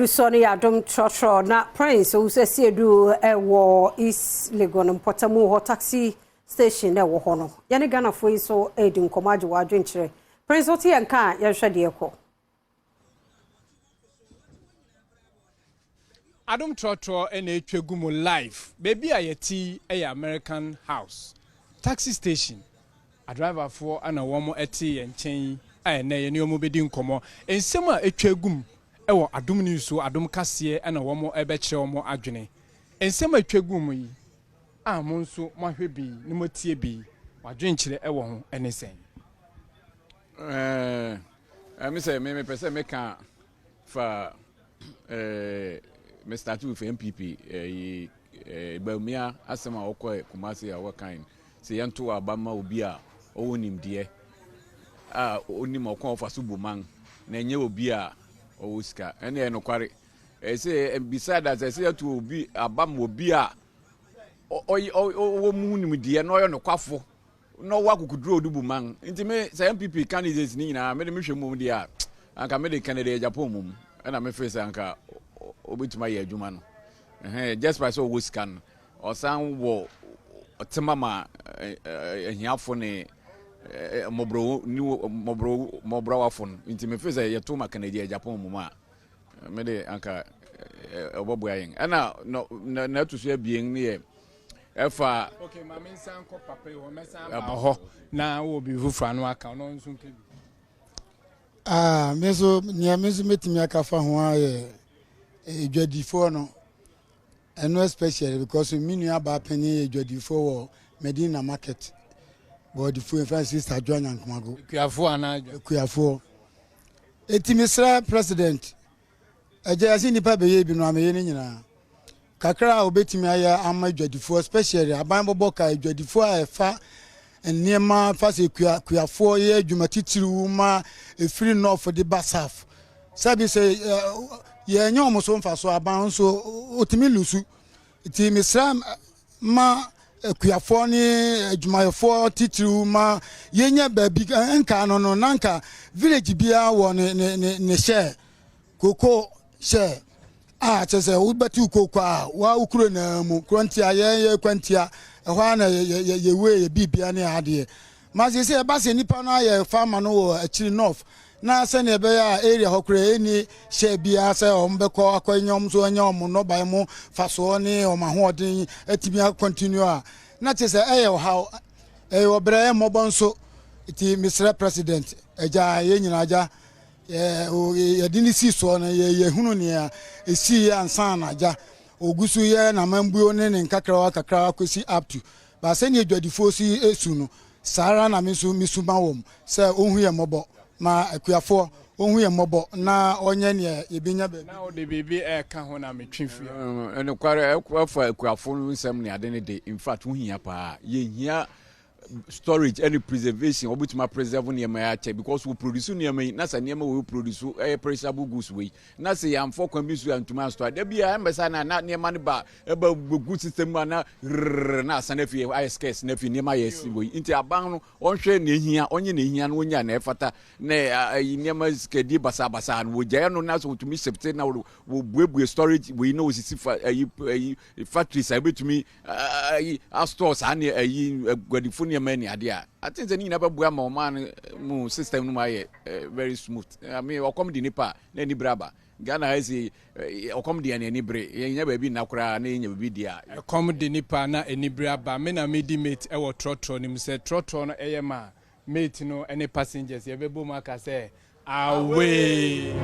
Adu soɔ no yɛ Adom Trɔtrɔ na Prince Owusu Asiedu wɔ East Legon mpɔtamu hɔ taxi station na ɛwɔ hɔ no. Yɛne Ghanafoɔ yi nso redi nkɔmmɔ agye wɔn adwenkyerɛ. Prince wote yɛn nka a yɛnhwɛ deɛ ɛkɔ. Adom Trɔtrɔ na ɛtwa gu mu live. Baabi a yɛte yi yɛ American House taxi station. Adriverfoɔ na wɔn te yɛn nkyɛn yi a ɛnnɛ yɛne wɔn bɛdi nkɔmmɔ. Nsɛm a ɛtwa agu mu wɔ Adom News so, Adom Kaseɛ na wɔn bɛkyerɛ wɔn adwene. Nsɛm a ɛtwa gu mu yi a mo nso moahwɛ bi na moatie bi, mo adwenkyerɛ wɔ ho ne sɛn? Ɛɛ, me sɛ me mepɛ sɛ meka fa ɛɛ me start with NPP ɛyi ɛɛ Bawumia asɛm a ɔkɔɛ Kumasi a wɔkan sɛ yɛnto aba ma obi a ɔwɔ nimdeɛ a onim ɔkwan ɔfa so bu man na ɛnyɛ obi a ɔwɔ sika. Ɛne ɛyɛ nokware. Ɛsɛ beside that ɛsɛ yɛto obi aba ma obi a ɔwɔ mu nimdeɛ na ɔyɛ nokwafo na ɔwɔ akokoduro a ɔde bu man. Nti me sɛ NPP candidates ne nyinaa me de mehwɛ mmom deɛ a anka me de Kennedy Agyapong mmom ɛna me feel sɛ anka ɔbɛtumi ayɛ adwuma no. Ɛhɛn just by sɛ ɔwɔ sika no ɔsan wɔ ɔtema ma ahiafo ne mmɔborɔwafo no. Nti me feel sɛ yɛto ma Kennedy Agyapong mmom a me de anka ɔbɛboa yɛn. Ɛna na ɛto so abien ne yɛ ɛfa. Okay, ma me nsan kɔ papa yi hɔ, mɛsan aba hɔ na wɔ biribi foforɔ ano aka ɔno nso nka bi. Ah, me nso nea me nso mɛtumi aka fa ho ara yɛ adwadifoɔ no ɛno especially because me nua baa panyin yɛ adwadifoɔ wɔ Medina market bɔɔdifoɔ nfa sister Adwoa Nyankomago. Akuafoɔ anaa? Akuafoɔ. Eti mesrɛ president Agya yɛse nnipa bɛyɛ bi no amɛyɛ ne nyinaa. Kakra a obetumi ayɛ ama adwadifoɔ especially aban bɔbɔ ka adwadifoɔ a ɛfa nneɛma fa sɛ kua kuafoɔ yɛ adwuma titiriw ma ɛfiri north de ba south. Sɛbi sɛ yɛnyɛ wɔn so mfaso aban nso otumi lusu. Nti mesrɛ ma akuafoɔ ne adwumayɛfoɔ titiriw ma yɛnya baabi nka no no na nka village biara wɔ ne ne ne ne hyɛ koko hyɛ a kyerɛ sɛ wobɛte koko a wa wo kuro naa mu kuro ntia yɛn yɛ kwantia ɛhɔ a na yɛ yɛ yɛwue yɛ biribia ne adeɛ ma sɛ sɛ ɛba sɛ nipa no ayɛ farmer no wɔ akyiri north na sɛnea ɛbɛyɛ a area hɔ koraa ɛnni hyɛ biara sɛ wɔn bɛkɔ akɔnya wɔn nso anya wɔn nnɔbae mu fasoɔ ne wɔn ahoɔden atumi akɔntinu a na kyerɛ sɛ ɛyɛ ɔhaw ɛyɛ ɔbrɛ ɛyɛ mmɔbɔ nso nti mesrɛ president agya yɛn nyinaa agya yɛde ne si soɔ no yɛhunu nea ɛsii yɛ ansa na agya ɔgu so yɛ n'amambuo ne ne nkakrawa kakrawa kɔsi up to ba sɛnea adwadifoɔ si su no saa ara na me nso mesu ma wɔn sɛ ɔnhu yɛn mmɔbɔ ma akuafoɔ ɔnhu yɛn mmɔbɔ na ɔnyɛ nea yɛbɛnya baabi. Na wode biribi ɛreka ho na metwe firi. Nokware ɛfa akuafo no nsɛm ne ade no de in fact ho hia paa yɛhia storage ɛne preservation wɔbɛtumi apreserve nneɛma yi akyɛ because wɔ produce nneɛma yi na sɛ nneɛma wɔ produce ɛyɛ perishable goods wei na sɛ yɛamfɔ kwan bi so yɛantumi astɔ a da bi a ɛmbɛ saa na na nneɛma no ba ɛba gu system mu a na rrrr na asan afei ayɛ scarce na afei nneɛma ayɛ wei nti aban no ɔnhwɛ nea ehia ɔnyɛ nea ehia na ɔnya nea ɛfata na ayi nneɛma sikadie basabasa no wɔgyae no na sɛ wɔtumi shift na wɔbuebue storage wei na wɔsisi fa ayi ayi factories a ebetumi ayi astore saa ne ayi aguadifo nneɛma ne adeɛ a I think sɛ ne nyinaa bɛboa ma ɔman no mu system no mu ayɛ very smooth. I mean ɔkɔm de nipa a na ani bere aba. Ghana ha si ɔkɔm de yɛn ani bere yɛnya baabi nna koraa na yɛnya biribi di a. Ɛkɔm de nipa na anibere aba. Me na medi mate wɔ trɔtrɔ no mu. Sɛ trɔtrɔ no yɛ ma a, mate no ne passengers yɛbɛbɔ mu aka sɛ, Away!